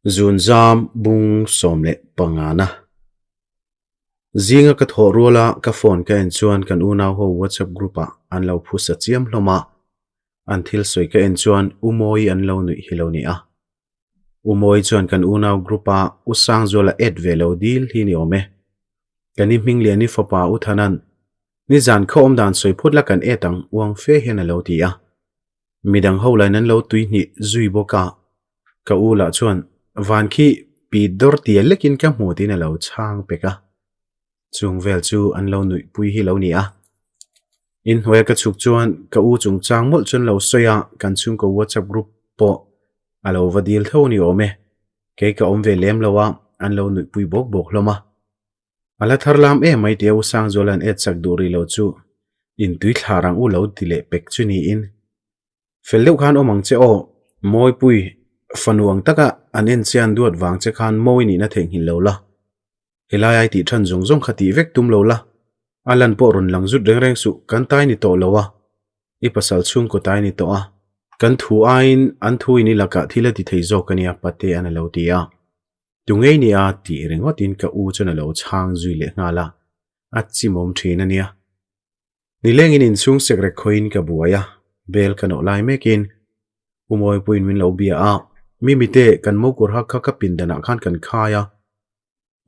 Zunzam bung 15 na. Zinga ka thawh ruala ka phone ka en chuan kan unau ho WhatsApp group ah an lo phusa chiam hlawm a, an thil sawi ka en chuan U Mawi an lo nuih hi lo ni a. U Mawi chuan kan unau group a U Sangzuala add ve lo dil hi ni awm e. Kan i hming lian i fapa U Thanan nizan khaw awm dan sawi phut la kan add ang uang fe hian a lo ti a. Midang ho lain an lo tui hnih zui bawk a, ka u lah chuan van khi pi dawr tia lekin ka hmu tiin a lo chhang pek a. Chung vel chu an lo nuih pui hi lo ni a. Inhnuaia ka chhuk chuan ka u chungchang mawlh chuan lo sawi a, kan chhungkaw WhatsApp group pawh a lo va dil tho ni awm e. Kei ka awm ve lem lo a, an lo nuih pui bawk bawk hlawm a. A la thar lam em mai tia U Sangzuala'n et chak duh rih lo chu intui thlar ang u lo ti leh pek chu niin. Fel deuh khan awm ang che aw, Mawipui, fanu ang taka an en che an duat vang che khan mawi nihna theihnghilh lo la. Helai ai tih than zawng zawng kha tih vek tum lo la, a lan pawh rawn lang zut reng reng suh, kan tai ni tawh lo a, i pasal chhungkaw tai ni tawh a, kan thu aiin an thu in i lakah thil a ti thei zawk a nia Patea'n a lo ti a. Tu ngei nia tih ringawtin ka u chuan a lo chhang zui leh nghal a, a chimawm thin a nia. Nilengin inchhung sekrek khawiin ka buai a, bel ka nawh lai mekin U Mawipuiin min lo bia a, Mimite, kan mokur hak kha ka pindanah khan kan khai a,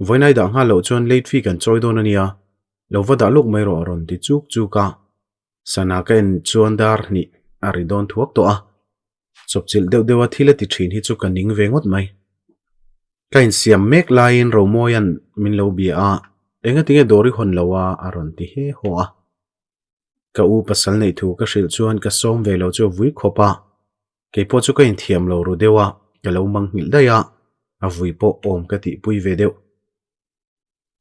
vawiinai dah nghal loh chuan late fee kan chawi dawn a nia, lo va dah luk mai rawh a rawn ti chuk chuk a. Sana ka en chuan dar hnih a ri dawn thuak tawh a, Chawpchilh deuh deuha thil a ti thin hi chu ka ning ve ngawt mai. Ka insiam mek laiin Romawia'n min lo bia a, engatinge dawr i hawn lo a a rawn ti he haw a. Ka u pasal neih thu ka hrilh chuan ka sawm ve lo chu a vui khawp a, keipawh chu ka inthiam lo ru deuh a, ka lo manghilh daih a, a vui pawh awm ka tihpui ve deuh.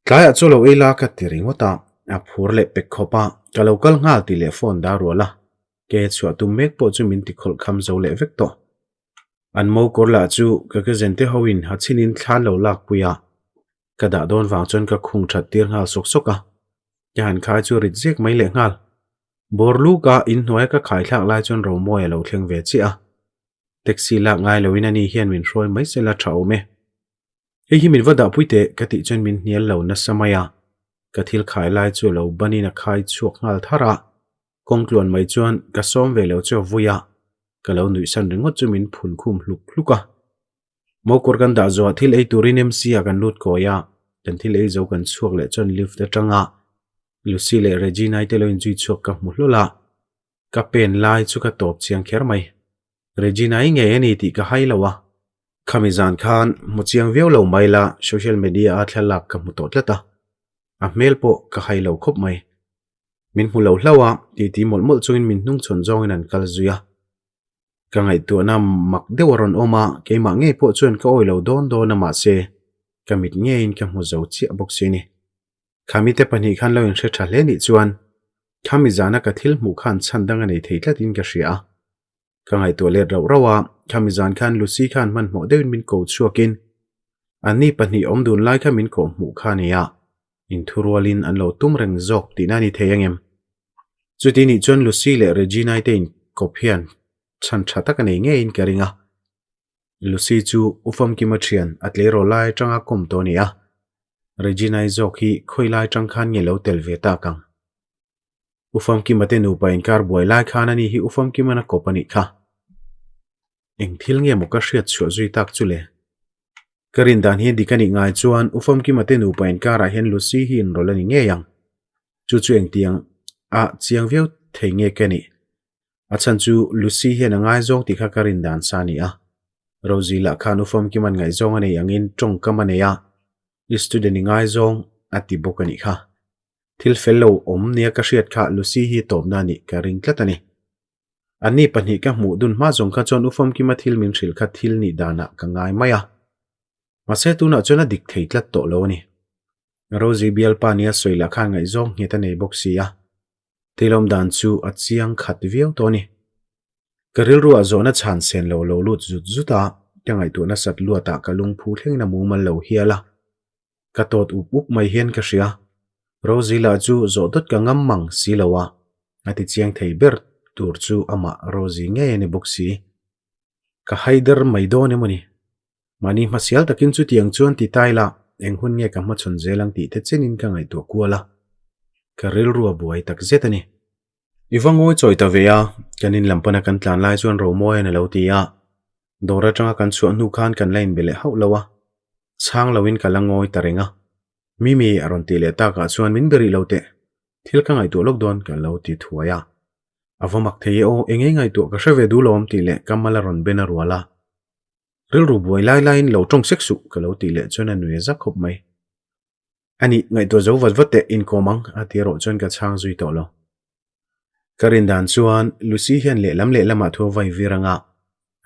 Tlaiah chu lo ei la ka ti ringawt a, a phur leh pek khawp a, ka lo kal nghal tih leh phone dah rual a, ke chhuah tum mek pawh chu min ti khawlh kham zo leh vek tawh. An mo kawr lah chu ka ke zen te hoin ha chhinin thlan lo lak pui a, ka dah dawn vang chuan ka khung that tir nghal sawk sawk a, ka han khai chu rit zek mai leh nghal. Bawr luk a inhnuaia ka khai thlak lai chuan Romawi a lo thleng ve chiah a, taxi lak ngai loin ani hian min hruai mai sela tha awm e. Hei hi min va dahpui teh ka tih chuan min hnial lo nasa mai a, ka thil khai lai chu a lo banin a khai chhuak nghal thar a, kawng tluan mai chuan ka sawm ve lo chu a vui a, ka lo nuihsan ringawt chu min phun khum hluk hluk a. Mawkawr kan dah zawhah thil ei turin MC ah kan lut kawi a, kan thil ei zo kan chhuak leh chuan lift atanga Lucy leh Regina-i te lo inzui chhuak ka hmu hlawl a, ka pen lai chu ka tawp chiang kher mai. Regina-i ngei a ni tih ka hai lo a, Khami zan khan hmu chiang viau lo mai la social media a thlalak ka hmu tawh tlat a, a hmel pawh ka hai lo khawp mai. Min hmu lo hlauh a, titi mawlh mawlh chungin min hnungchhawn zawngin an kal zui a. Ka ngaihtuahna mak deuh a rawn awm a, keimah ngei pawh chuan ka awi lo dawn dawn a mahse ka mit ngeiin ka hmu zo chiah bawk si a ni. Khami te pahnih khan lo inhre tha hle nih chuan khami zana ka thil hmuh khan chhan dang a nei thei tlatin ka hria a. Ka ngaihtuah let rauh rauh a, khami zan khan Lucy khan hmanhmawh deuhin min ko chhuakin anni pahnih awm dun lai kha min kawh hmuh kha a ni a, inthurualin an lo tum reng zawk tihna a ni thei angem? Chuti nih chuan Lucy leh Regina-i te inkawp hian chhan tha tak a nei ngeiin ka ring a. Lucy chu U Famkima thian a tleirawl lai atanga kawm tawh a ni a, Regina-i zawk hi khawi lai atang khan nge lo tel ve tak ang? U Famkima te nupa inkar buai lai khan ani hi U Famkiman a kawp a nih kha. Eng thil nge maw ka hriat chhuah zui tak chu le? Ka rin dan hi dik a nih ngai chuan U Famkima te nupa inkarah hian Lucy hi inrawlh a ni ngei ang. Chu chu engtiang a chiang viau thei nge ka nih? A chhan chu Lucy hian a ngaizawng tih kha ka rin dan sa a ni a. Rosie lah khan U Famkiman ngaihzawng a nei angin tawngkam a nei a, i student i ngaizawng a ti bawk a nih kha. Thil fel lo awm nia ka hriat kha Lucy hi tawpna a nih ka ring tlat a ni. Anni pahnih ka hmuh dun hma zawng kha chuan U Famkima thil min hrilh kha thil nih danah ka ngai mai a. Mahse tunah chuan a dik thei tlat tawh lo a ni. Rosie bialpa nia sawi lah khan ngaihzawng nghet a nei bawk si a. Thilawm dan chu a chiang khat viau tawh a ni. Ka rilruah zawhna chhan sen lo lo lut zut zut a, ka ngaihtuah nasat luatah ka lungphu thlengin a mumal lo hial a. Ka tawt up up mai hian ka hria. Rosie lah chu zawh dawt ka ngam mang si lo a, a ti chiang thei ber tur chu amah Rosie ngei a ni bawk si. Ka haider mai dawn emaw ni? Mahni hmasial takin chutiang chuan ti ta ila, eng hun nge ka hmachhawn zel ang tih te chenin ka ngaihtuah kual a, ka rilru a buai tak zet a ni. I va ngawi chawi ta ve a, kan in lam pana kan tlan lai chuan Romawia'n a lo ti a, dawr atanga kan chhuah hnu khan kan la inbe leh hauh lo a, chhang loin ka la ngawi ta reng a. Mimi a rawn tih leh takah chuan min be rih lo teh, thil ka ngaihtuah lawk dawn ka lo ti thuai a. A va mak thei e aw, eng ei ngaihtuah ka hre ve duh lo awm tih leh ka mal a rawn ben a rual a. Rilru buai lai laiin lo tawng sek suh ka lo tih leh chuan a nui a zak khawp mai. A nih, ngaihtuah zo vat vat teh inkawm ang a ti erawh chuan ka chhang zui tawh lo. Ka rin dan chuan Lucy hian lehlam lehlamah thu a vai vir anga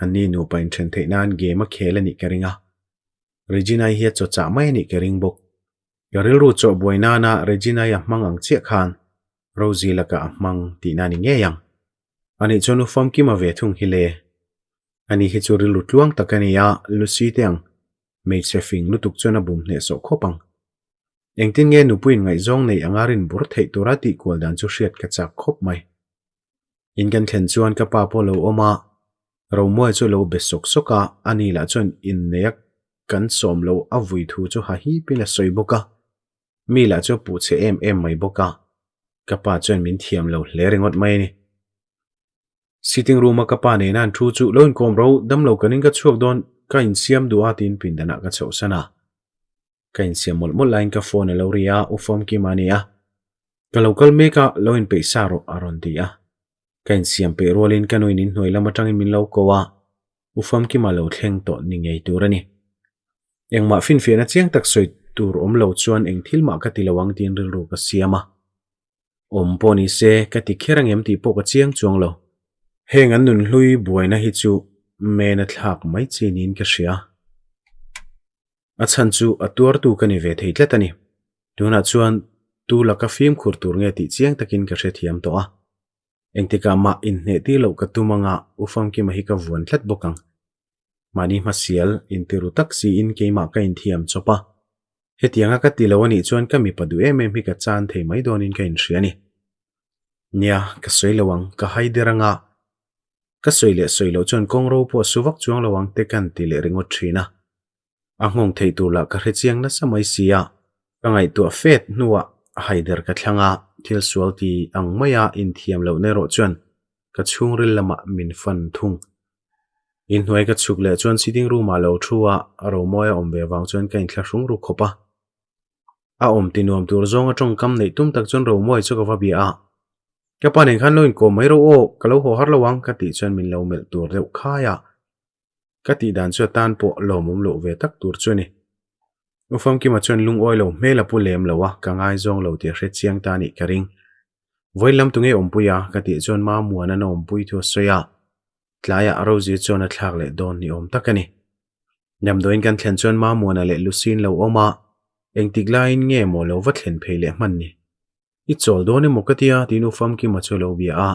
anni nupa inthen theih nan game a khel a nih ka ring a. Regina-i hi a chaw chah mai a nih ka ring bawk. Ka rilru chawh buai nana Regina-i a hmang ang chiah khan Rosie lakah a hmang tihna a ni ngei ang. Anih chuan u Famkima ve thung hi le. Ani hi chu rilru tluang tak a ni a, Lucy te ang hmeichhe fing lutuk chuan a bum hnehsawh khawp ang. Engtin nge nupuiin ngaihzawng nei anga rin bur theih tura tih kual dan chu hriat ka chak khawp mai. In kan thlen chuan ka pa pawh lo awm a, Romuai chu lo be sawk sawk a, ani lah chuan inneia kan sawm lo a vui thu chu ha hipin a sawi bawk a. Mi lah chu a puh chhe em em mai bawk a, ka pa chuan min thiam lo hle ringawt mai a ni. Sitting room a ka pa nena an thu chu lo inkawm ro, damlo kanin ka chhuak dawn, ka insiam duh a tiin pindanah ka chhohsan a. Ka insiam mawlh mawlh laiin ka phone a lo ri a, U Famkima a ni a. Ka lo kal mek a, lo inpeih sa rawh a rawn ti a. Ka insiam peih rualin ka nuin inhnuai lam atangin min lo ko a, U Famkima lo thleng tawh ni ngei tur a ni. Engmah finfiahna chiang tak sawi tur awm lo chuan eng thil mah ka ti lo ang tiin rilru ka siam a. Awm pawh ni se ka ti kher angem tih pawh ka chiang chuang lo. Heng an nunhlui buaina hi chu men a thlak mai chi niin ka hria. A chhan chu a tuartu ka ni ve thei tlat a ni. Tunah chuan tu laka fimkhur tur nge tih chiang takin ka hrethiam tawh a. Engtikah mah inhneh tir loh ka tum anga U Famkima hi ka vuan tlat bawk ang. Mahni hmasial intiru tak siin keimah ka inthiam chawp a. Hetianga ka ti lo a nih chuan ka mipa duh em em hi ka chan thei mai dawnin ka inhria a ni. Nia, ka sawi lo ang, ka hai der anga. Ka sawi leh sawi loh chuan kawng ro pawh su vak chuang lo ang te kan ti leh ringawt thin a. A nghawng theih tur lah ka hre chiang nasa mai si a. Ka ngaihtuah fet hnuah haider ka thlang a, thil sual ti ang maia inthiam lohna erawh chuan ka chhungril lamah min fan thung. Inhnuai ka chhuk leh chuan sitting room ah lo thu a, Romawi a awm ve vang chuan ka inthlahrung ru khawp a. A awm ti nuam tur zawnga tawngkam neih tum tak chuan Romawi chu ka va bia a. Ka pa nen khan lo inkawm mai rawh aw, ka lo haw har lo ang ka tih chuan min lo melh tur deuh khai a. Ka tih dan chu a tan pawh lawmawm loh ve tak tur chu a ni. U Famkima chuan lungawi lo hmel a pu lem lo a, ka ngaizawng lo tih a hre chiang ta anih ka ring. Vawiin lam tunge awmpui a? ka tih chuan Mamuana'n a awmpui thu a sawi a, tlaiah Rosie chuan a thlak leh dawn ni awm tak a ni. Damdawiin kan thlen chuan Mamuana leh Lucy-in lo awm a, engtik laiin nge maw lo va thlen phei leh hman ni? I chawl dawn emaw ka tia tiin U Famkima chu a lo bia a.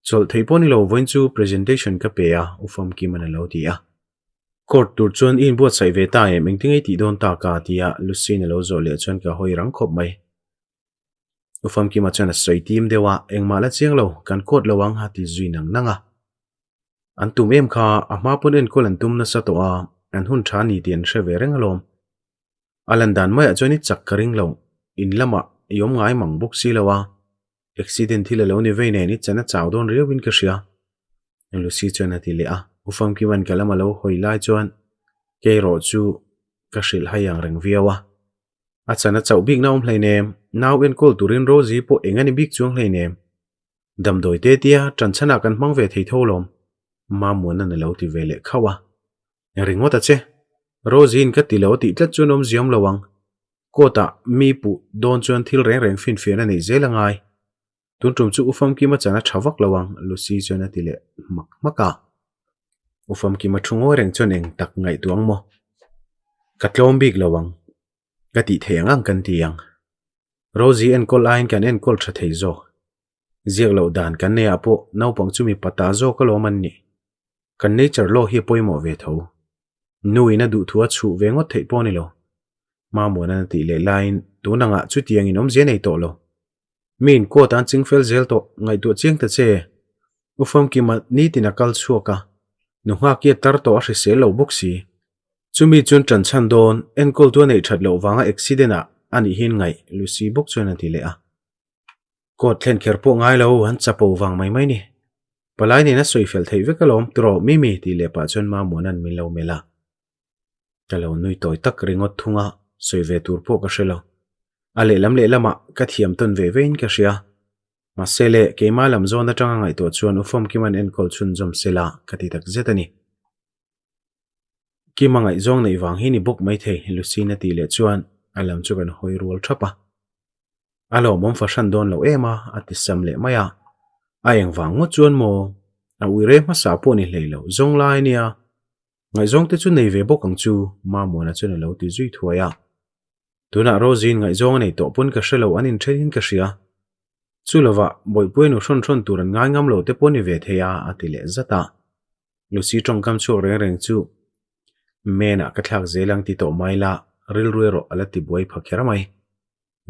Chawlh theih pawh ni lo vawiin chu presentation ka pe a, U Famkima'n a lo ti a. Court tur chuan i inbuatsaih ve ta em, engtin ei tih dawn ta ka? tia Lucy-in a lo zawh leh chuan ka hawi rang khawp mai. U Famkima chuan a sawi tim deuh a, engmah la chiang lo, kan court lo ang a ti zui nang nang a. An tum em kha, a hma pawn enkawl an tum nasa tawh a, an hun tha ni tih an hre ve reng alawm. A lan dan maiah chuan i chak ka ring lo, in lamah i awm ngai mang bawk si lo a, accident thil a lo ni vei nen i chan a chau dawn riauin ka hria. Lucy chuan a ti leh a, U Famkima'n ka lam a lo hawi lai chuan kei erawh chu ka hrilh hai ang reng viau a. A chan a chauh bikna awm hleinem, nau enkawl turin Rosie pawh eng a ni bik chuang hleinem. Damdawi te tia ṭanchhanah kan hmang ve thei tho lawm, Mamuana'n a lo ti ve leh khauh a. Ringawt a che. Rosie-in ka ti lo a tih tlat chuan awm ziam lo ang. Court ah mi puh dawn chuan thil reng reng finfiahna neih zel a ngai. Tun tum chu U Famkima chan a tha vak lo ang, Lucy chuan a ti leh hmak hmak a. U Famkima thu ngawi reng chuan eng tak ngaihtuah ang maw? Ka tlawm bik lo ang. Ka tih theih ang ang kan ti ang. Rosie enkawl aiin kan enkawl tha thei zawk. Ziak loh dan kan nei ah pawh naupang chu mipa ta zawk alawm an nih. Kan nature law hi a pawimawh ve tho. Nu in a duhthu a chhuh ve ngawt theih pawh a ni lo. Mamuana'n a tih leh laiin tun angah chutiang in awmzia nei tawh lo. Mi in court an ching fel zel tawh, ngaihtuah chiang ta che. U Famkima nitin a kal chhuak a, nu nghak hi a tar tawh a hrisel lo bawk si. Chumi chuan ṭan chhan dawn, enkawltu a neih ṭhat loh vanga accident ah a nih hian ngaih Lucy bawk chuan a ti leh a. Court thlen kher pawh ngai lo, an chapo vang mai mai ni. Palai nena sawi fel theih vek alawm tiraw Mimi tih leh pah chuan Mamuana'n min lo melh a. Ka lo nui tawi tak ringawt thung a, sawi ve tur pawh ka hre lo. A lehlam lehlamah ka thiam tawn ve vein ka hria. Mahse le, keimah lam zawn atanga ngaihtuah chuan U Famkima'n enkawl chhunzawm sela ka ti tak zet a ni. Kima ngaihzawng neih vang hi ni bawk maithei, Lucy'n a tih leh chuan a lam chu kan hawi rual thap a. A lawmawm fahran dawn lo em a, a ti sam leh mai a. A eng vang ngawt chuan maw? A ui re hmasa pawh ni hlei lo, zawng lai nia. Ngaihzawng te chu nei ve bawk ang chu, Mamuana chuan a lo ti zui thuai a. Tunah Rosie-in ngaihzawng a nei tawh pawn ka hre lo, an inṭhen in ka hria. Chu lovah, Bawihpuia nu hrawn hrawn tur an ngai ngam lo te pawh ni ve thei a, a ti leh zat a. Lucy tawngkam chhuak reng reng chu Menah ka thlak zel ang ti tawh mai la, rilru erawh a la ti buai pha kher mai.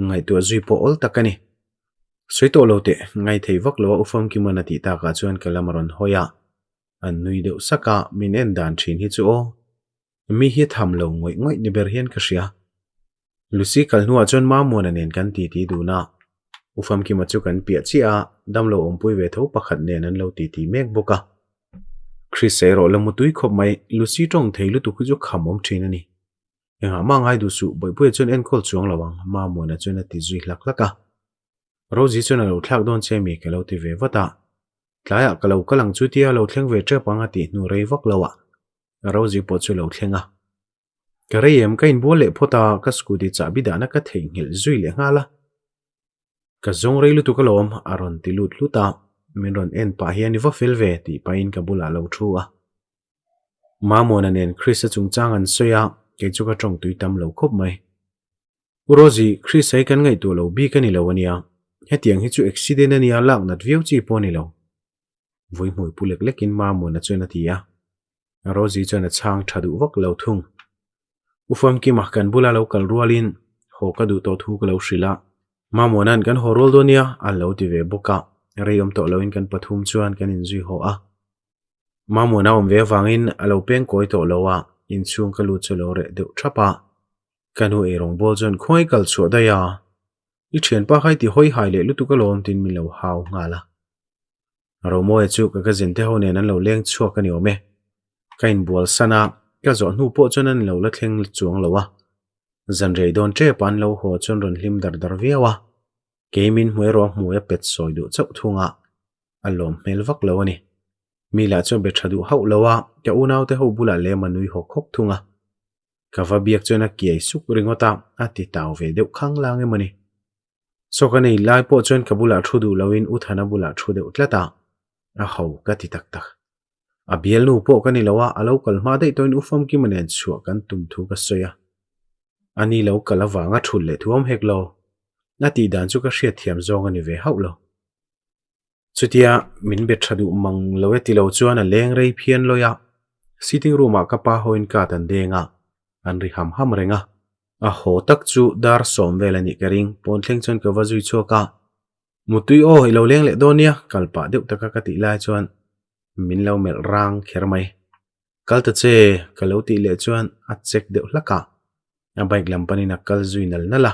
Ngaihtuah zui pawh awl tak a ni. Sawi tawh lo teh, ngai thei vak lo a U Famkima'n a tih takah chuan ka lam a rawn hawi a. An nui deuh sak a, min en dan thin hi chu aw. Mi hi tham lo ngawih ngawih ni ber hian ka hria. Lucy kal hnuah chuan Mamuana nen kan titi dun a. U Famkima chu kan piah chiah a, damlo awmpui ve tho pakhat nen an lo titi mek bawk a. Chris erawh la mutui khawp mai, Lucy tawng thei lutuk hi chu kham awm thin a ni. Engah mah ngai duh suh, Bawihpuia chuan enkawl chuang lo ang, Mamuana chuan a ti zui hlak hlak a. Rosie chuan a lo thlak dawn che mi ka lo ti ve vat a. Tlaiah ka lo kal ang chu tia lo thleng ve tep ang a tih hnu rei vak lo ah Rosie pawh chu lo thleng a. Ka rei em ka inbual leh phawt a, ka scooty chahbi dahna ka theihnghilh zui leh nghal a. Ka zawng rei lutuk alawm a rawn ti lut hlut a, min rawn en pah hian i va fel ve tih pahin ka bulah a lo thu a. Mamuana nen Chris-a chungchang an sawi a, kei chu ka tawng tui tam lo khawp mai. U Rosie, Chris hi kan ngaihtuah lo bik a ni lo a nia. Hetiang hi chu accident a nia lak nat viau chi pawh a ni lo. Vui hmui pu lek lekin Mamuana chuan a ti a. Rosie chuan a chhang tha duh vak lo thung. U Famkima kan bula lo kal rualin haw ka duh tawh thu ka lo hrilh a. Mamuana'n kan haw rual dawn nia a lo ti ve bawk a. Rei awm tawh loin kan pathum chuan kan inzui haw a. Mamuana awm ve avangin a lo peng kawi tawh lo a, inchhung ka lut chu a lo reh deuh thap a. Ka nu eirawng bawl chuan khawngaih kal chhuah daih a, i thianpa kha i ti hawi hai leh lutuk alawm tiin min lo hau nghal a. Romawia chu ka cousin te ho nen an lo leng chhuak a ni awm e. Ka inbual san a, ka zawh hnu pawh chuan an lo la thleng chuang lo a. Zan rei dawn tep a an lo haw chuan rawn hlim dar dar viau a. Kei min hmu erawh a hmui a pet sawi duh chauh thung a, a lawm hmel vak lo a ni. Mi lah chuan be tha duh hauh lo a, ka unaute ho bulah lem a nui hawk hawk thung a. Ka va biak chuan a kiai suk ringawt a, a ti tau ve deuh khang lang emaw ni. Saw ka nei lai pawh chuan ka bulah thu duh loin U Thana bulah thu deuh tlat a, a ho ka ti tak tak. A bialnu pawh ka ni lo a, a lo kal hma daih tawhin U Famkima nen chhuah kan tum thu ka sawi a. A ni lo kal avanga thul leh thuam hek lo. A tih dan chu ka hriatthiam zawng a ni ve hauh lo. Chutia min be tha duh mang lo e ti lo chuan a leng rei phian lawi a, sitting room ah ka pa hoin card an deng a, an ri ham ham reng a. A haw tak chu dar sawm vel a nih ka ring, pawn thleng chuan ka va zui chhuak a, Mutui aw i lo leng leh dawn nia kal pah deuh taka ka tih lai chuan min lo melh rang kher mai. Kal ta che ka lo tih leh chuan a check deuh hlak a, a bike lam panin a kal zui nal nal a,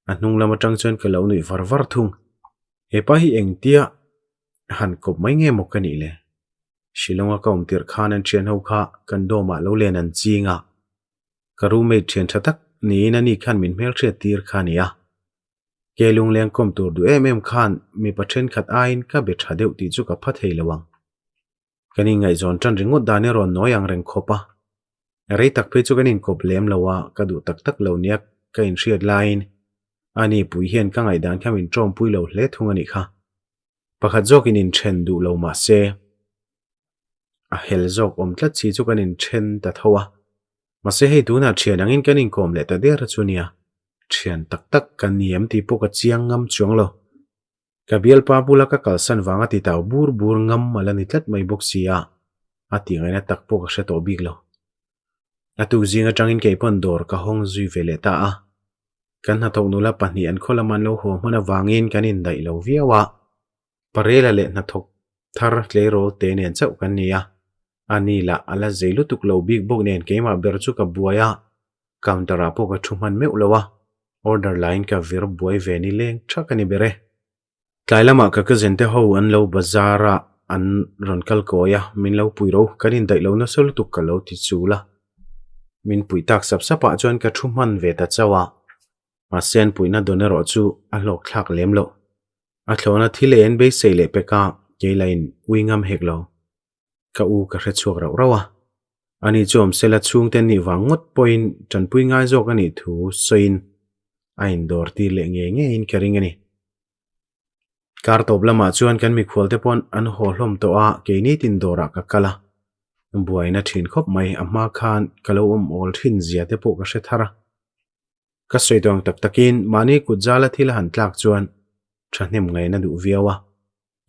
a hnung lam atang chuan ka lo nuih var var thung. Hepa hi engtia han kawp mai nge maw ka nih le? Shillong a ka awm tirh khan an thian ho kha kan dawm ah lo len an ching a, ka roommate thian tha tak niin ani khan min hmelhriat tir kha a ni a. Ke lungleng kawm tur duh em em khan mipa thenkhat aiin ka be tha deuh tih chu ka pha thei lo ang. Kan inngaihzawn tan ringawt dan erawh nawi ang reng khawp a. Rei tak phei chu kan inkawp lem lo a, ka duh tak tak lo nia ka inhriat laiin ani pui hian ka ngaihdan kha min tawmpui lo hle thung a nih kha. Pakhat zawkin inthen duh lo mah se, a hel zawk awm tlat si chu kan inthen ta tho a. Mahse hei tunah thian angin kan inkawm leh ta der chu nia, thian tak tak kan ni em tih pawh ka chiang ngam chuang lo. Ka bialpa bula ka kalsan vanga ti tau bur bur ngam a la ni tlat mai bawk si a, a tih ngaihna tak pawh ka hre tawh bik lo. A tuk zing atangin kei pawn dawr ka hawng zui ve leh ta a. Kan hnathawk nula pahnih an khaw lama an lo haw hman avangin kan indaih lo viau a. Parela leh hnathawk thar tleirawl te nen chauh kan ni a. A ni lah a la zei lutuk lo bik bawk nen keimah ber chu ka buai a, counter ah pawh ka thu hman meuh lo a, order laiin ka vir buai ve ni leng thak a ni ber e. Tlai lamah ka cousin te ho an lo bazar a, an rawn kal kawi a, min lo pui ro, kan indaih lo nasa lutuk ka lo ti chul a. Min puih tak sap sap ah chuan ka thu hman ve ta chauh a, mahse an puihna dawn erawh chu a hlawk thlak lem loh. A thlawhna thil ei an beisei leh pek a, kei la in ui ngam hek lo. Ka u ka hre chhuak rauh rauh a. Ani chu awmsela chhungte nih vang ngawt pawhin tanpui ngai zawk a nih thu sawiin a indawr tir leh ngei ngeiin ka ring a ni. Kar tawp lamah chuan kan mikhualte pawn an haw hlawm tawh a, keini tin dawrah ka kal a. Buaina thin khawp mai, a hma khan ka lo awm awl thin zia te pawh ka hre thar a. Ka sawi tawh ang tak takin mahni kut zala thil a han tlak chuan thahnem ngaihna duh viau a,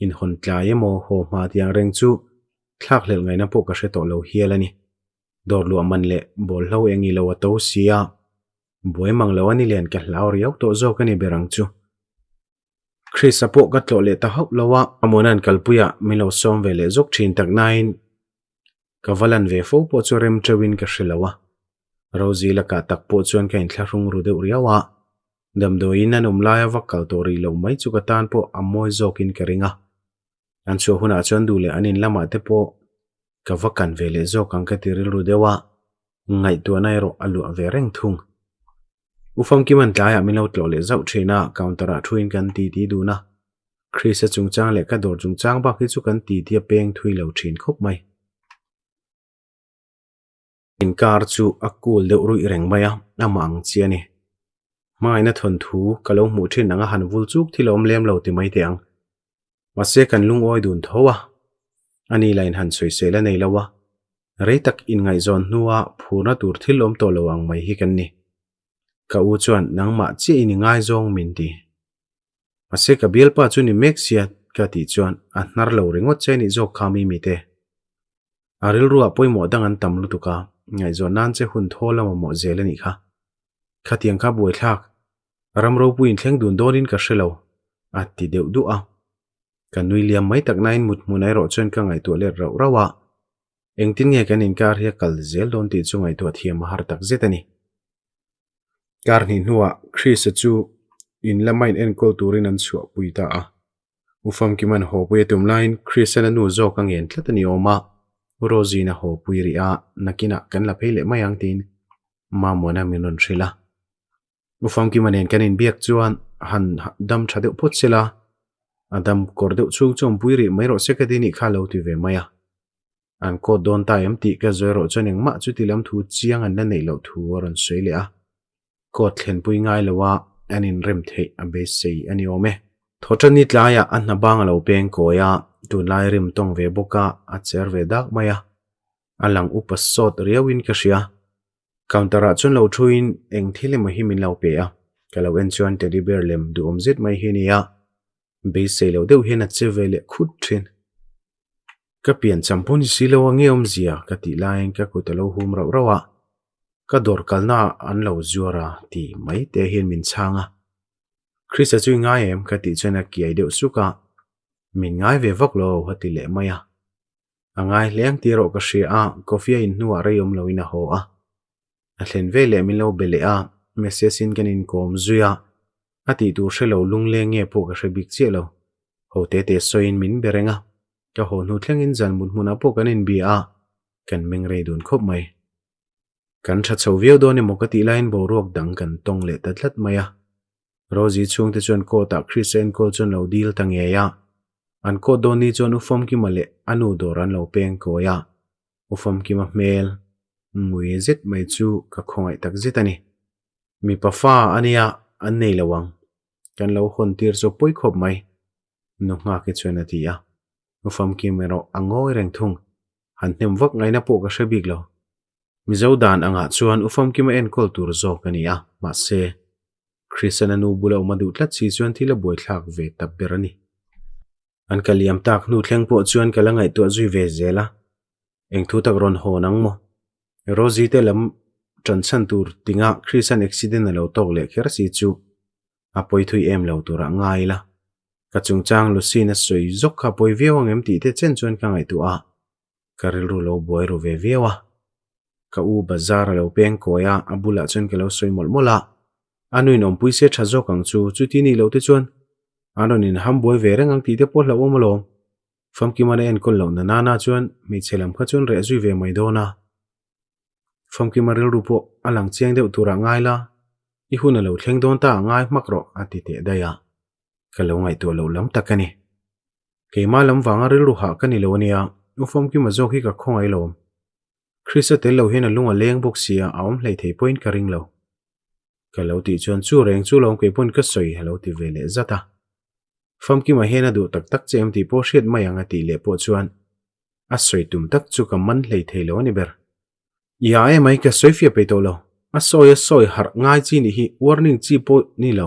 inhawn tlai emaw haw hma tiang reng chu thlakhlelh ngaihna pawh ka hre tawh lo hial a ni. Dawr luah man leh bawlhlo eng i lo a to si a, buai mang lo a ni len ka hlau riau tawh zawk a ni ber ang chu. Chris-a pawh ka tlawh leh ta hauh lo a, Amuana'n kalpuiah min lo sawm ve leh zawk thin tak nain Ka va lan ve fo pawh chu rem teuhin ka hre lo a, Rosie lakah tak pawh chuan ka inthlahrung ru deuh riau a, damdawiin an awm laia va kal tawh rih loh mai chu ka tan pawh a mawi zawkin ka ring a. An chhuah hunah chuan duh leh an in lamah te pawh ka va kan ve leh zawk ang ka ti rilru deuh a, ngaihtuahna erawh a luah ve reng thung. U Famkima'n tlaiah min lo tlawh leh zauh thin a, counter-ah thuin kan titi dun a, Krista chungchang leh ka dawr chungchang bak hi chu kan titi a peng thui lo thin khawp mai. Inkar chu a cool deuh ruih reng mai a, amah ang chi a ni. Hmangaihna thawnthu ka lo hmuh thin anga han vul chuk thil a awm lem lo ti mai teh ang. Mahse kan lungawi dun tho a, ani lah in han sawisel a nei lo a, rei tak inngaihzawn hnua phurna tur thil awm tawh lo ang mai hi kan ni. Ka u chuan nangmah chiah in i ngaizawng min ti. Mahse ka bialpa chu ni mek sia ka tih chuan a hnar lo ringawt che nih zawk kha mi mite. A rilruah pawimawh dang an tam lutuk a, ngaihzawn nan che hun thawl a mamawh zel a nih kha. Khatiang kha buaithlak, ram ropui inthleng dun dawnin ka hre lo, a ti deuh duah a. Ka nui liam mai tak nain mut hmun erawh chuan ka ngaihtuah let rauh rauh a, engtin nge kan inkar hi a kal zel dawn tih chu ngaihtuah thiam a har tak zet a ni. Kar hnih hnuah Chris-a chu in lama in enkawl turin an chhuahpui ta a. U Famkima'n hawpui a tum laiin Chris-a'n a nu zawk a ngen tlat a ni awm a, U Rosie-in a hawpui rih a, nakinah kan la phei leh mai ang tiin Mamuana min rawn hrilh a. U Famkima nen kan inbiak chuan han dam tha deuh phawt sela, a dam kawr deuh chhung chu awmpui rih mai rawh se ka ti nih kha a lo ti ve mai a. An kawt dawn ta em tih ka zawi rawh chuan engmah chuti lam thu chiang an la neih loh thu a rawn sawi leh a. Kawt thlenpui ngai lo a an inrem theih a beisei a ni awm e. Thawṭani tlaiah a hna bang a lo peng kawi a, tunlai rim tawng ve bawk a, a cher ve dak mai a. A lang upa sawt riauin ka hria. Counter ah chuan lo thuin eng thil emaw hi min lo pe a, ka lo en chuan teddy bear lem duhawm zet mai hi a ni a. Beisei lo deuh hian a che ve leh khut thin. Ka pian cham pawh ni si lo a nge awmzia ka tih laiin ka kut a lo hum rauh rauh a, ka dawr kalna ah an lo zuar a ti mai te hian min chhang a. Krista chu i ngai em ka tih chuan a kiai deuh suk a, min ngai ve vak lo a ti leh mai a. A ngai hle ang tih erawh ka hria a, coffee a in hnuah rei awm loin a haw a. A thlen ve leh min lo be leh a, message in kan inkawm zui a, a tih tur hre lo lungleng nge pawh ka hre bik chiah lo. Ho te te sawiin min be reng a, ka haw hnu thlengin zan mut hmunah pawh kan inbia a, kan meng rei dun khawp mai. Kan tha chho viau dawn emaw ka tih laiin boruak dang kan tawng leh ta tlat mai a. Rosie chhungte chuan court ah Chris-a enkawl chuan lo dil ta ngei a, an court dawn ni chuan U Famkima leh a nu dawr an lo peng kawi a, U Famkima hmel ngui zet mai chu ka khawngaih tak zet a ni. Mipa fa a nia, an nei lo ang. Kan lo hawn tir chu pawi khawp mai, nu Nghaki chuan a ti a. U Famkim erawh a ngawi reng thung, han hnem vak ngaihna pawh ka hre bik lo. Mizo dan angah chuan U Famkima enkawl tur zawk a ni a, mahse, Christian-a nu bula awm a duh tlat si chuan thil a buaithlak ve ta ber a ni. An ka liam tak hnu thleng pawh chuan ka la ngaihtuah zui ve zel a, eng thu tak rawn hawn ang maw? Rosie te lam ṭan chhan tur tinga Chris-a'n accident a lo tawk leh kher si chu a pawi thui em lo turah ngai ila. Ka chungchang Lucy-in a sawi zawk kha a pawi viau ang em tih te chen chuan ka ngaihtuah a. Ka rilru lo buai ru ve viau a. Ka u bazar a lo peng kawi a, a bulah chuan ka lo sawi mawlh mawlh a. A nuin awmpui se tha zawk ang chu, chuti nih loh te chuan an rawn inham buai ve reng ang tih te pawh hlauhawm alawm. Famkiman a enkawl loh na nana chuan hmeichhe lam kha chuan reh zui ve mai dawn a. Famkima rilru pawh a lang chiang deuh turah ngai la, i hun a lo thleng dawn ta a ngai hmak rawh a ti teh daih a. Ka lo ngaihtuah loh lam tak a ni. Keimah lam vanga rilru hah ka ni lo ania, U Famkima zawk hi ka khawngaih lawm. Krista tel lo hian a lung a leng bawk sia, a awm hlei thei pawhin ka ring lo. Ka lo tih chuan chu reng chu lawm kei pawn ka sawi a lo ti ve leh zat a. Famkima hian a duh tak tak che em tih pawh hriat mai ang a tih leh pawh chuan a sawi tum tak chu ka man hlei thei lo a ni ber. Ia emai ka sawi fiah peih tawh lo. A sawi a sawi harh ngai chi nih hi warning chi pawh ni lo.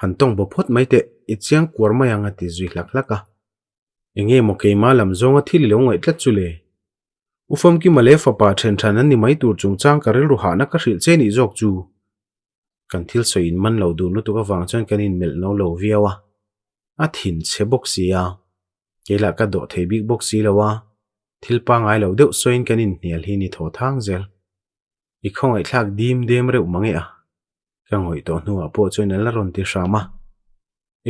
Han tawng baw phawt mai teh i chiang kuar mai ang a ti zui hlak hlak a. Enge maw keimah lam zawnga thil i lo ngaih tlat chu le? U Famkima leh fapa then than an ni mai tur chungchang ka rilru hahna ka hrilh che nih zawk chu. Kan thil sawi in man lo dun lutuk avang chuan kan inmelh no lo viau a. A thin chhe bawk si a. Kei lah ka dawh thei bik bawk si lo a. Thil pangai lo deuh sawiin kan inhnial hi ni thaw thang zel. I khawngaihthlak dim dem reuh mang e a. Ka ngawih tawh hnuah pawh chuan a la rawn ti hram a.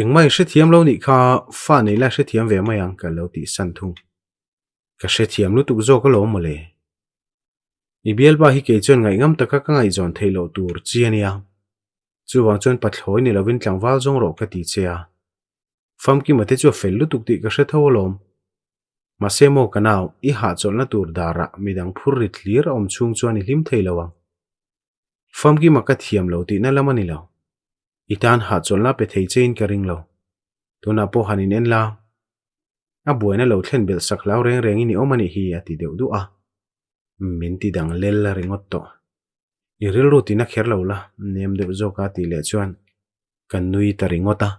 Engmah i hrethiam lo nih kha fa nei la hrethiam ve mai ang ka lo tih san thung. Ka hrethiam lutuk zawk alawm mawle. I bialpa hi kei chuan ngaihngam taka ka ngaihzawn theih loh tur chi a nia. Chuvang chuan pathlawi ni lovin tlangval zawng rawh ka ti che a. Famkima te chu a fel lutuk tih ka hre tho alawm. Mahse maw ka nau, i hahchawlhna tur darah midang phur rit hlir a awm chhung chuan i hlim thei lo ang. Famkima ka thiam lo tihna lam a ni lo. I tan hahchawlhna pe thei chein ka ring lo. Tunah pawh han in en la. A buaina lo thlen belh sak hlau reng reng in i awm a nih hi a ti deuh duh a. Min ti dang lel ringawt tawh. I rilru tina kher lo la, nem deuh zawk a tih leh chuan ka nui ta ringawt a.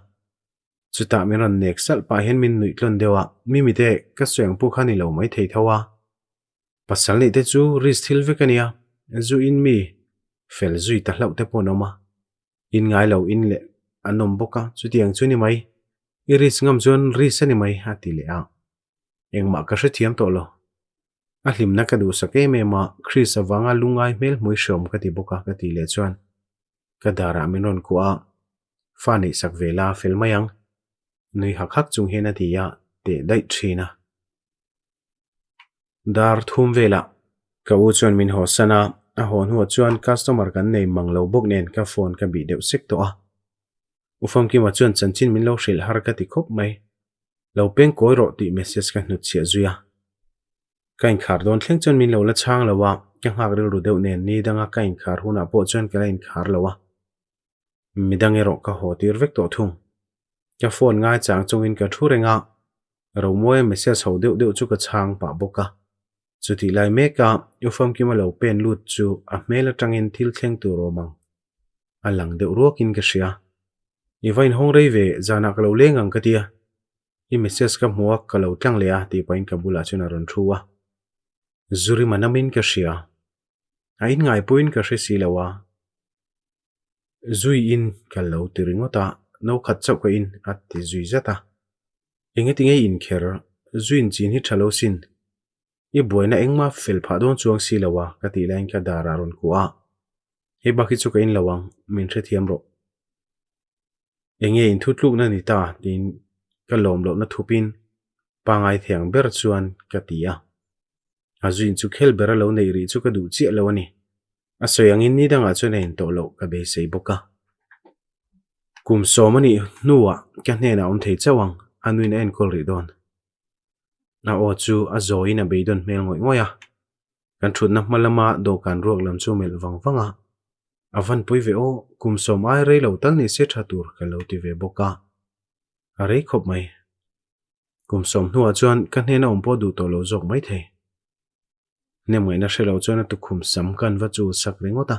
Chutah min rawn nek salh pah hian min nuih tlawn deuh a, Mimite, ka sawi ang pawh kha ni lo mai thei tho a. Pasal neih te chu risk thil vek a nia, zu in mi fel zui ta hlauh te pawh an awm a. In ngai lo in leh an awm bawk a, chutiang chu ni mai. I risk ngam chuan risk a ni mai a ti leh a. Engmah ka hrethiam tawh lo. A hlimna ka duhsak em em a, Chris avanga lungai hmel hmui hreawm ka ti bawk a ka tih leh chuan ka darah min rawn kuah a, fa neihsak ve la fel mai ang. Nui hak hak chung hian a ti a, teh daih thin a. Dar thum velah ka u chuan min haw san a, a haw hnuah chuan customer kan nei mang lo bawk nen ka phone ka bih deuh sek tawh a. U Famkima chuan chanchin min lo hrilh har ka ti khawp mai. Lo peng kawi rawh tih message ka hnut chhiah zui a. Ka inkhar dawn thleng chuan min lo la chhang lo a, ka nghak rilru deuh nen ni danga ka inkhar hunah pawh chuan ka la inkhar lo a. Midang erawh ka haw tir vek tawh thung. Ka phone ngai chang chungin ka thu reng a, Romawia message ho deuh deuh chu ka chhang pah bawk a. Chutih lai meka U Famkima lo pen lut chu a hmel atangin thil thleng tur awm ang a lang deuh ruakin ka hria. I va inhawng rei ve, zanah ka lo leng ang ka tia. I message ka hmu a, ka lo tlang leh a tih pahin ka bulah chuan a rawn thu a. Zurima namin ka hria. A inngai pawhin ka hre si lo a. Zui in ka lo ti ringawt a, no khat chauh ka in a ti zui zat a. Engati nge i inkher? Zuiin chin hi tha lo sin. I buaina engmah fel phah dawn chuang si lo a, ka tih laiin ka dar ah rawn kuah a. Hei bak hi chu ka in lo ang, min hrethiam rawh. Enge in thutlukna ni ta tiin ka lawm lohna thupin pangai thiang ber chuan ka ti a. A zuiin chu khel bera lo neih rih chu ka duh chiah lo a ni. A sawi angin ni dangah chuan a intawh loh ka beisei bawk a. Kum sawm a nih hnuah ka hnenah awm thei chauh ang, a nuin a enkawl rih dawn. A aw chu a zawiin a beidawn hmel ngawih ngawih a. Kan thutna hma lama dawhkan ruak lam chu melh vang vang a. A van pui ve aw, kum sawm ai rei lo tal ni se tha tur ka lo ti ve bawk a. A rei khawp mai. Kum sawm hnuah chuan ka hnena awm pawh duh tawh lo zawk mai thei. Hnemngaihna hre lo chuan a tukhum sam kan va chul sak ringawt a.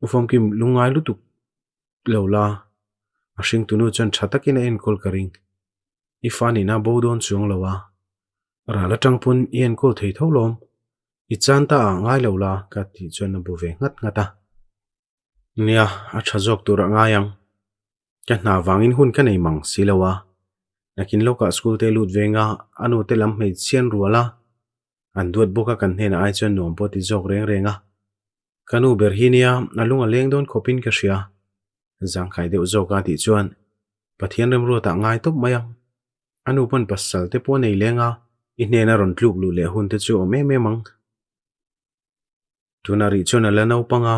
U Famkim lungngai lutuk lo la, a hringtunu chuan tha takin a enkawl ka ring. I fa nihna bo dawn chuang lo a, ral atang pawn i enkawl thei tho lawm. I chan ta ah ngai lo la ka tih chuan a bu ve nghat nghat a. Nia, a tha zawk tur a ngai ang. Ka hna vangin hun ka nei mang si lo a. Nakin lawkah school te lut venga a nu te lam hmeichhian rual a. An duat bawk a kan hnenah ai chuan nuam pawh ti zawk reng reng a. Ka nu ber hi nia a lung a leng dawn khawpin ka hria. Zangkhai deuh zawk a tih chuan Pathian remruatah ngai tawp mai ang. A nu pawn pasal te pawh a nei leng a, i hnena rawn tluk luh leh hun te chu awm em em ang. Tuna rih chuan a la naupang a,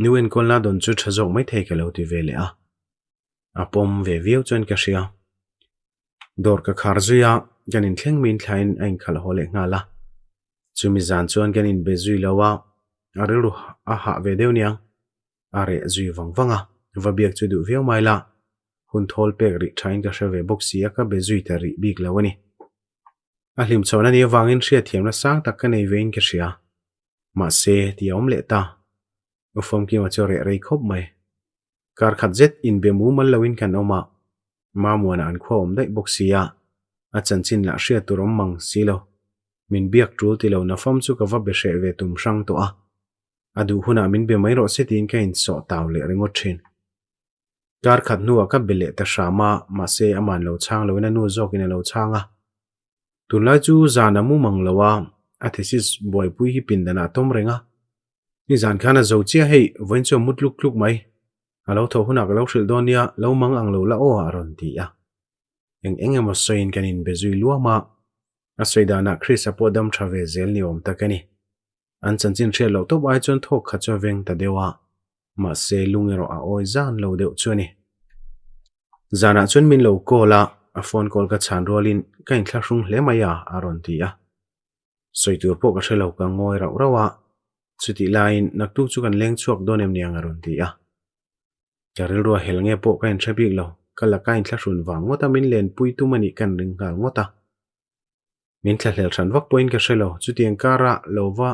nu enkawlna dawn chu tha zawk maithei ka lo ti ve leh a. A pawm ve viau chuan ka hria. Dawr ka khar zui a, kan inthleng min thlain a inkhalh haw leh nghal a. Chumi zan chuan kan inbe zui lo a, a rilru a hah ve deuh niang. A reh zui vang vang a, va biak chu duh viau mai la, hun thawl pek rih thain ka hre ve bawk si a, ka be zui ta rih bik lo a ni. A hlimchhawn a nih avangin hriatthiamna sang tak ka nei vein ka hria. Mahse, tih a awm leh ta. U Famkima chu a reh rei khawp mai. Kar khat zet inbe mumal loin kan awm a, Mamuana an khua awm daih bawk si a, a chanchin lah hriat tur awm mang si lo. Min biak tul ti lo nafam chu ka va be hreh ve tum hrang tawh a. A duh hunah min be mai rawh se tiin ka insawh tau leh ringawt thin. Kar khat hnuah ka be leh ta hram a, mahse aman lo chhang loin a nu zawkin a lo chhang a. Tunlai chu zan a mu mang lo a, a thesis buaipui hi pindanah a tawm reng a. Nizan khan a zo chiah hei, vawiin chu a mu tluk tluk mai. A lo tho hunah ka lo hrilh dawn nia, lo mang ang lo la aw a rawn ti a. Eng eng emaw sawiin kan inbe zui luam a, a sawi danah Chris-a pawh dam tha ve zel ni awm tak a ni. An chanchin hriat loh tawp ai chuan thawk khat chu a veng ta deuh a, mahse lung erawh a awi zan lo deuh chu a ni. Zanah chuan min lo call a, a phone call ka chhan rualin ka inthlahrung hle mai a, a rawn ti a. Sawi tur pawh ka hre lo ka ngawi rauh rauh a, chutih laiin naktuk chu kan leng chhuak dawn em niang a rawn ti a. Ka rilru a hel nge pawh ka inhre bik lo, ka laka inthlahrun vang ngawt a min lenpui tum a nih kan ring nghal ngawt a. Min thlahlel hran vak pawhin ka hre lo, chutiang kara lo va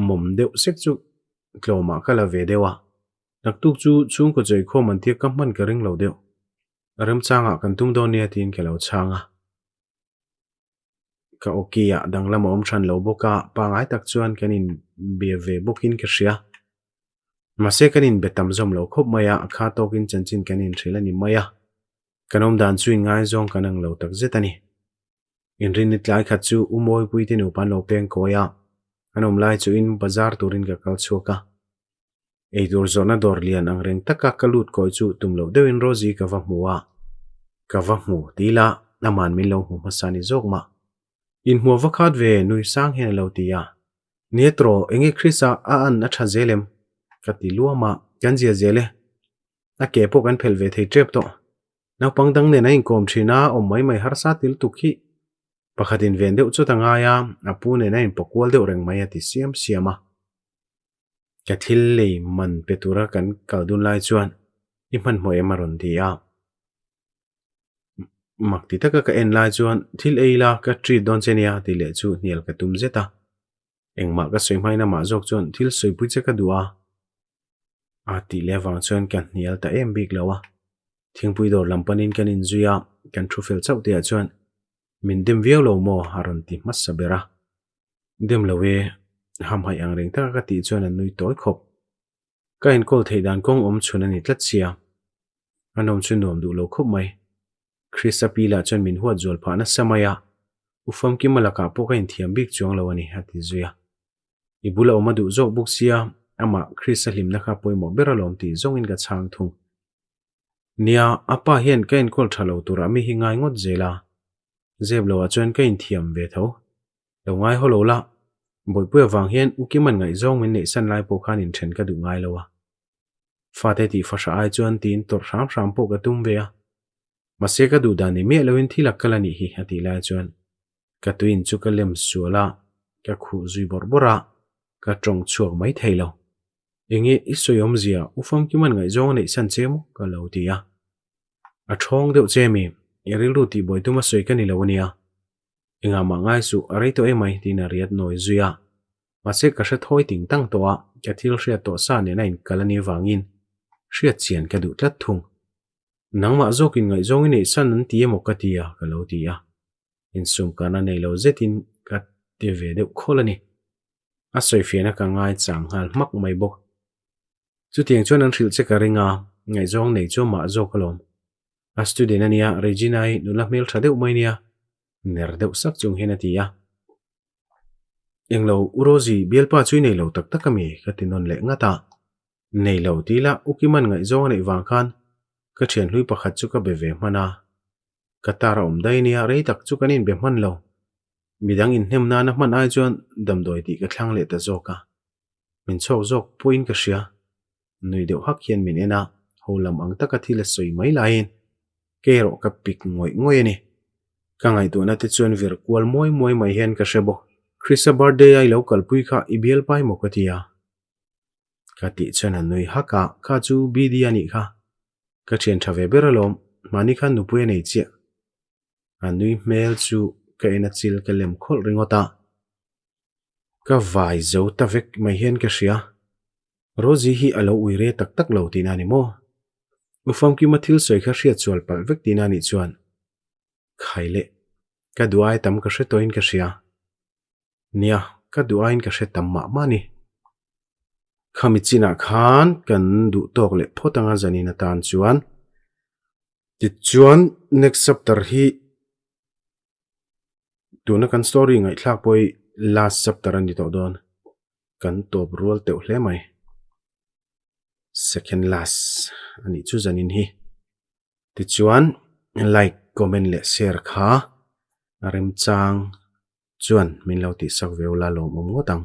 mawm deuh sek chu tlawmah ka la ve deuh a, naktuk chu chhungkaw chawikhawm an tia ka hman ka ring lo deuh. Remchangah kan tum dawn nia tiin ka lo chhang a. Ka awki ah danglam a awm hran lo bawk a, pangai tak chuan kan inbe ve bawkin ka hria. Mahse kan inbe tam zawm lo khawp mai a, a kha tawkin chanchin kan inhrilh a ni mai a. Kan awm dan chu inngaizawng kan ang lo tak zet a ni. Inrinni tlai khat chu U Mawipui te nupa an lo peng kawi a, an awm lai chuin bazar turin ka kal chhuak a. Eitur zawhna dawr lian ang reng taka ka lut kawi chu tum loh deuhin Rosie ka va hmu a, ka va hmu ti ila aman min lo hmu hmasa ni zawk mah. Inhmuh va khat ve nui sang hian a lo ti a. Nia tawh enge Chris-a a an a tha zel em? Ka ti luam a, kan zia zel e. A ke pawh kan phelh ve thei tep tawh. Naupang dang nen a inkawm thin a, awm mai mai harsa ti lutuk hi. Pakhatin ven deuh chawt a ngai a, a pu nen a inpawkual deuh reng mai a ti siam siam a. Ka thil lei man pe tura kan kal dun lai chuan i hmanhmawh em a rawn ti a. Mak ti taka ka en lai chuan thil ei la ka treat dawn che nia tih leh chu hnial ka tum zet a. Engmah ka sawi hmain amah zawk chuan thil sawipui che ka duh a. A tih leh avang chuan ka hnial ta em bik lo a. Thingpui dawr lam panin kan inzui a, kan thu fel chauh tihah chuan min dem viau lo maw a rawn ti hmasa ber a. Dem lo e, hamhaih ang reng taka ka tih chuan a nui tawi khawp. Ka enkawl theih dan kawng awm chhun a ni tlat sia. A nawm chu nuam duh lo khawp mai. Krista pi lah chuan min huat zual phah nasa mai a, U Famkima lakah pawh ka inthiam bik chuang lo a ni, a ti zui a. I bula awm a duh zawk bawk sia, amah Krista hlimna kha pawimawh ber alawm tih zawngin ka chhang thung. Nia, a pa hian ka enkawl tha lo turah mi hi ngai ngawt zel a, zep loah chuan ka inthiam ve tho. Lo ngai haw lo la, Bawihpuia vang hian U Kima'n ngaihzawng min neihsan lai pawh khan inthen ka duh ngai lo a. Fate tih fahra ai chuan tiin tawrh hram hram pawh ka tum ve a. Mahse ka duh dan ni miah loin thil a kal a nih hi a tih lai chuan ka tuin chu ka lem sual a, ka khuh zui bawrh bawrh a, ka tawng chhuak mai thei lo. Enge i sawi awmzia U Famkima'n ngaihzawng a neihsan che maw? ka lo ti a. A thawng deuh che mi, i rilru tihbuai tum a sawi ka ni lo a nia. Engah mah ngai suh, a rei tawh emai tiin a riat nawi zui a. Mahse ka hre thawi ting tang tawh a, ka thil hriat tawh sa nen a inkal a nih vangin hriat chian ka duh tlat thung. Nangmah zawkin ngaihzawng i neih san an ti emaw ka ti a, ka lo ti a. Insum kana nei lo zetin ka ti ve deuh khawl a ni. A sawifiahna ka ngai chang nghal hmak mai bawk. Chutiang chuan an hrilh che ka ring a, ngaihzawng nei chu amah zawk alawm. A student a nia, Regina-i nula hmeltha deuh mai nia, ner deuh sak chung hian a ti a. Englo, U Rosie, bialpa chu i nei lo tak tak ami? ka ti nawn leh ngat a. Nei lo ti ila, U Kiman ngaihzawng a neih vang khan ka thian hlui pakhat chu ka be ve hman a. Ka tar a awm daih ania, rei tak chu kan inbe hman lo. Midang inhnem nana hman ai chuan damdawi tih ka thlang leh ta zawk a. Min chhawk zawk pawhin ka hria. Nui deuh hak hian min en a, ho lam ang taka thil a sawi mai laiin kei erawh ka pik ngawih ngawih a ni. Ka ngaihtuahna te chuan vir kual muai muai mai hian ka hre bawk. Krista birthday a i lo kalpui kha i bialpai maw ka ti a. Ka tih chuan a nui hak a, kha chu BD a nih kha. Ka thian tha ve ber alawm, mahni khan nupui a nei chiah. A nui hmel chu ka en a chil ka lem khawlh ringawt a. Ka vai zo ta vek mai hian ka hria. Rosie hi a lo ui re tak tak lo tihna a ni maw? U Famkima thil sawi kha hriat sual palh vek tihna a nih chuan khai leh ka duh ai tam ka hre tawhin ka hria. Nia, ka duh aiin ka hre tam mah mah a ni. Khami chinah khan kan duh tawk leh phawt anga zanin atan chuan. Tichuan next chapter hi Tuna kan story ngaihthlak pawh hi last chapter a ni tawh dawn. Kan tawp rual teuh hle mai. Second last a nih chu zanin hi. Tichuan like, comment leh share kha a remchang chuan min lo tihsak ve ula lawmawm ngawt ang.